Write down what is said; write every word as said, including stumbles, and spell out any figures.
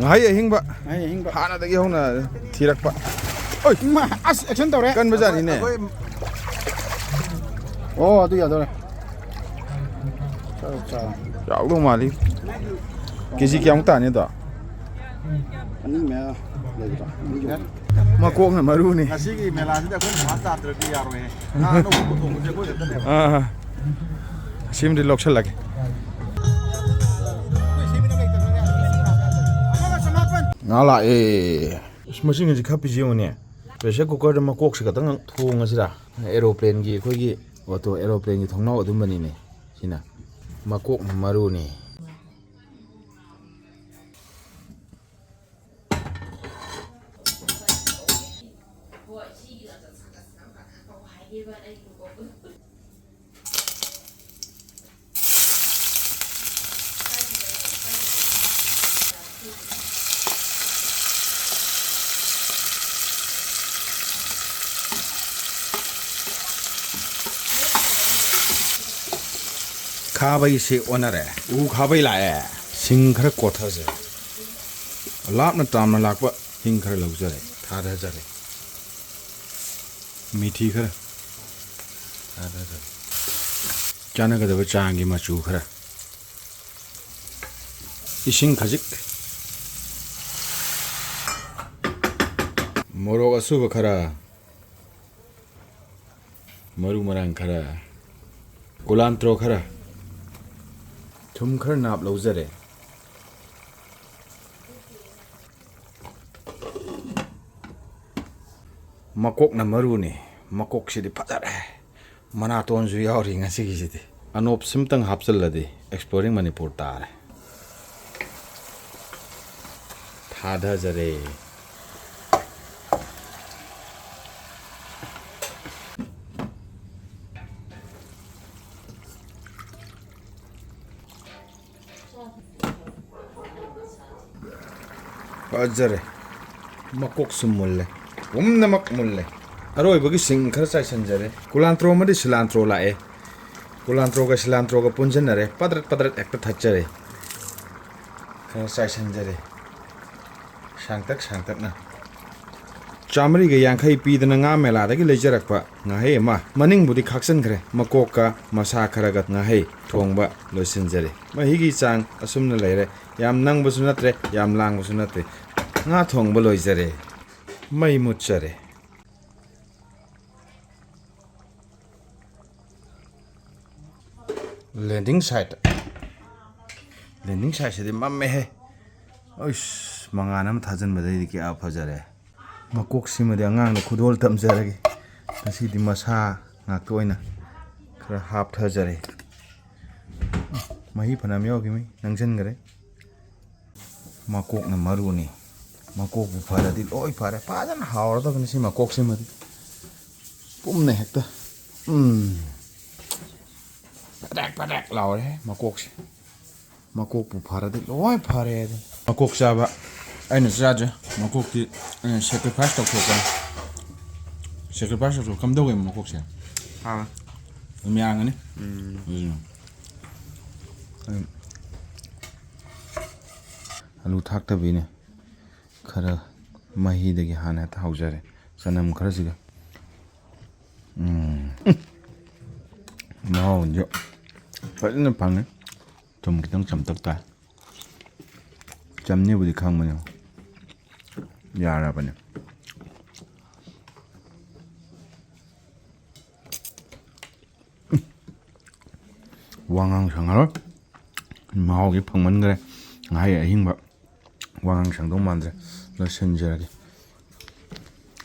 ꯉꯥꯍꯩ ꯑꯍꯤꯡꯕ꯫ ꯉꯥꯍꯩ ꯑꯍꯤꯡꯕ꯫ ꯍꯥꯟꯅꯗꯒꯤ ꯍꯧꯅ ꯊꯤꯔꯛꯄ꯫ ꯑꯣꯏ! ꯏꯃꯥ! ꯑꯁ, action ꯇꯧꯔꯦ꯫ ꯀꯟꯕꯖꯥꯠꯅꯤꯅꯦ꯫ ꯑꯩꯈꯣꯏ ꯑꯣ, ꯑꯗꯨ ꯌꯥꯗꯧꯔꯦ꯫ ꯆꯥꯎ, ꯆꯥꯎ꯫ ꯆꯥꯎꯗꯧ ꯃꯥꯜꯂꯤ꯫ ꯀꯦꯖꯤ ꯀꯌꯥꯃꯨꯛ ꯇꯥꯅꯤ ꯑꯗꯣ? ꯑꯅꯤ ꯃꯌꯥ ꯂꯩꯕꯗꯣ꯫ ꯃꯀꯣꯛꯅ ꯃꯔꯨꯅꯤ꯫ ꯉꯁꯤꯒꯤ ꯃꯦꯂꯥꯁꯤꯗ ꯑꯩꯈꯣꯏ ꯃꯃꯥ ꯇꯥꯗ꯭ꯔꯗꯤ ꯌꯥꯔꯣꯏꯍꯦ꯫ ꯉꯥ ꯑꯅꯧꯕ ꯄꯨꯊꯣꯛꯄꯁꯦ ꯑꯩꯈꯣꯏ ꯈꯛꯇꯅꯦꯕ꯫ ꯑꯥ꯫ ꯁꯤꯃꯗꯤ ꯂꯧꯁꯜꯂꯒꯦ꯫ ꯉꯥ ꯂꯥꯛꯑꯦ꯫ ꯑꯁ, ꯃꯁꯤ ꯉꯁꯤ ꯈꯔ ꯄꯤꯖ ꯌꯦꯡꯉꯨꯅꯦ꯫ Pressure cookerꯗ ꯃꯀꯣꯛꯁꯤ ꯈꯛꯇꯪ ꯊꯣꯡꯉꯁꯤꯔꯥ? Aeroplanegꯤ ꯑꯩꯈꯣꯏꯒꯤ auto aeroplaneꯒꯤ ꯊꯣꯡꯅꯥꯎ ꯑꯗꯨꯝꯕꯅꯤꯅꯦ ꯁꯤꯅ꯫ ꯃꯀꯣꯛꯅ ꯃꯔꯨꯅꯤ꯫ ꯈꯥꯕꯩꯁꯦ ꯑꯣꯟꯅꯔꯦ꯫ ꯎ ꯈꯥꯕꯩ ꯂꯥꯛꯑꯦ꯫ ꯁꯤꯡ ꯈꯔ ꯀꯣꯊꯖꯔꯦ꯫ ꯂꯥꯞꯅ ꯇꯥꯝꯅ ꯂꯥꯛꯄ ꯁꯤꯡ ꯈꯔ ꯂꯧꯖꯔꯦ, ꯊꯥꯗꯖꯔꯦ꯫ ꯃꯤꯊꯤ ꯈꯔ ꯊꯥꯗꯖꯔꯦ꯫ ꯆꯥꯟꯅꯒꯗꯕ ꯆꯥꯡꯒꯤ ꯃꯆꯨ ꯈꯔ꯫ ꯏꯁꯤꯡ ꯈꯖꯤꯛ꯫ ꯃꯣꯔꯣꯛ ꯑꯁꯨꯕ ꯈꯔ꯫ ꯃꯔꯨ ꯃꯔꯥꯡ ꯈꯔ꯫ Culantro ꯈꯔ꯫ ꯊꯨꯝ ꯈꯔ ꯅꯥꯞ ꯂꯧꯖꯔꯦ꯫ ꯃꯀꯣꯛꯅ ꯃꯔꯨꯅꯤ꯫ ꯃꯀꯣꯛꯁꯤꯗꯤ ꯐꯖꯔꯦ꯫ ꯃꯅꯥꯇꯣꯟꯁꯨ ꯌꯥꯎꯔꯤ ꯉꯁꯤꯒꯤꯁꯤꯗꯤ꯫ ꯑꯅꯣꯞ ꯁꯤꯝꯇꯪ ꯍꯥꯞꯆꯤꯜꯂꯗꯤ Exploring Manipur ꯇꯥꯔꯦ꯫ ꯊꯥꯗꯖꯔꯦ꯫ ꯐꯖꯔꯦ꯫ ꯃꯀꯣꯛꯁꯨ ꯃꯨꯜꯂꯦ꯫ ꯄꯨꯝꯅꯃꯛ ꯃꯨꯜꯂꯦ꯫ ꯑꯔꯣꯏꯕꯒꯤ ꯁꯤꯡ ꯈꯔ ꯆꯥꯏꯁꯤꯟꯖꯔꯦ꯫ Culantro ꯑꯃꯗꯤ cilantro ꯂꯥꯛꯑꯦ꯫ Culantroꯒ cilantroꯒ ꯄꯨꯟꯁꯤꯟꯅꯔꯦ꯫ ꯄꯗ꯭ꯔꯠ ꯄꯗ꯭ꯔꯠ ꯍꯦꯛꯇ ꯊꯠꯆꯔꯦ꯫ ꯈꯔ ꯆꯥꯏꯁꯤꯟꯖꯔꯦ꯫ ꯁꯥꯡꯇꯛ ꯁꯥꯡꯇꯛꯅ꯫ ꯆꯥꯃꯔꯤꯒ ꯌꯥꯡꯈꯩ ꯄꯤꯗꯅ ꯉꯥ ꯃꯦꯂꯥꯗꯒꯤ ꯂꯩꯖꯔꯛꯄ ꯉꯥꯍꯩ ꯑꯃ, ꯃꯅꯤꯡꯕꯨꯗꯤ ꯈꯥꯛꯆꯟꯈ꯭ꯔꯦ, ꯃꯀꯣꯛꯀ ꯃꯁꯥ ꯈꯔꯒ ꯉꯥꯍꯩ ꯊꯣꯡꯕ ꯂꯣꯏꯁꯤꯟꯖꯔꯦ꯫ ꯃꯍꯤꯒꯤ ꯆꯥꯡ ꯑꯁꯨꯝꯅ ꯂꯩꯔꯦ꯫ ꯌꯥꯝ ꯅꯪꯕꯁꯨ ꯅꯠꯇ꯭ꯔꯦ, ꯌꯥꯝ ꯂꯥꯡꯕꯁꯨ ꯅꯠꯇꯦ꯫ ꯉꯥ ꯊꯣꯡꯕ ꯂꯣꯏꯖꯔꯦ꯫ ꯃꯩ ꯃꯨꯠꯆꯔꯦ꯫ Landing site꯫ Landing siteꯁꯤꯗꯤ ꯃꯝꯃꯦꯍꯦ꯫ ꯑꯩꯁ, ꯃꯉꯥꯜ ꯑꯃ ꯊꯥꯖꯤꯟꯕꯗꯩꯗꯤ ꯀꯌꯥ ꯐꯖꯔꯦ꯫ ꯃꯀꯣꯛꯁꯤꯃꯗꯤ ꯑꯉꯥꯡꯗ ꯈꯨꯗꯣꯜ ꯇꯝꯖꯔꯒꯦ꯫ ꯉꯁꯤꯗꯤ ꯃꯁꯥ ꯉꯥꯛꯇ ꯑꯣꯏꯅ ꯈꯔ ꯍꯥꯞꯊꯖꯔꯦ꯫ ꯃꯍꯤ ꯐꯅꯌꯥꯝ ꯌꯥꯎꯈꯤꯕꯅꯤ, ꯅꯪꯁꯤꯟꯈꯔꯦ꯫ ꯃꯀꯣꯛꯅ ꯃꯔꯨꯅꯤ꯫ ꯃꯀꯣꯛꯄꯨ ꯐꯔꯗꯤ ꯂꯣꯏ ꯐꯔꯦ꯫ ꯐꯖꯅ ꯍꯥꯎꯔꯗꯕꯅꯤ ꯁꯤ ꯃꯀꯣꯛꯁꯤꯃꯗꯤ꯫ ꯄꯨꯝꯅ ꯍꯦꯛꯇ꯫ ꯎꯝ꯫ ꯄꯦꯗꯦꯛ ꯄꯦꯗꯦꯛ ꯂꯥꯎꯔꯦ ꯃꯀꯣꯛꯁꯦ꯫ ꯃꯀꯣꯛꯄꯨ ꯐꯔꯗꯤ ꯂꯣꯏ ꯐꯔꯦ ꯑꯗꯨ꯫ ꯃꯀꯣꯛ ꯆꯥꯕ ꯑꯩꯅ ꯆꯥꯗ꯭ꯔꯦ꯫ ꯃꯀꯣꯛꯇꯤ ꯑꯩꯅ sacrifice ꯇꯧꯊꯣꯛꯄꯅꯤ꯫ Sacrifice ꯇꯧꯊꯣꯛ ꯀꯝꯗꯧꯒꯦ ꯃꯀꯣꯛꯁꯦ? ꯍꯥꯎꯋꯦ꯫ ꯑꯗꯨꯝ ꯌꯥꯡꯒꯅꯤ꯫ ꯎꯝ꯫ ꯑꯗꯨꯅ꯫ ꯑꯗꯨꯝ ꯑꯂꯨ ꯊꯥꯛꯇꯕꯤꯅꯦ꯫ ꯈꯔ ꯃꯍꯤꯗꯒꯤ ꯍꯥꯟꯅ ꯍꯦꯛꯇ ꯍꯧꯖꯔꯦ꯫ ꯆꯅꯝ ꯈꯔꯁꯤꯒ꯫ ꯎꯝ꯫ ꯃꯍꯥꯎꯁꯦ ꯐꯖꯅ ꯐꯪꯉꯦ꯫ ꯊꯨꯝ ꯈꯤꯇꯪ ꯆꯝꯇꯛ ꯇꯥꯏ꯫ ꯆꯝꯅꯤꯕꯨꯗꯤ ꯈꯪꯕꯅꯦ꯫ ꯌꯥꯔꯕꯅꯦ꯫ ꯋꯥꯉꯥꯡ ꯁꯉꯥꯡ ꯃꯍꯥꯎꯁꯦ ꯐꯪꯃꯟꯈ꯭ꯔꯦ꯫ ꯉꯥꯍꯩ ꯑꯍꯤꯡꯕ꯫ ꯋꯥꯉꯥꯡ ꯁꯪꯗꯧ ꯃꯥꯟꯗ꯭ꯔꯦ꯫ ꯂꯣꯏꯁꯤꯟꯖꯔꯒꯦ꯫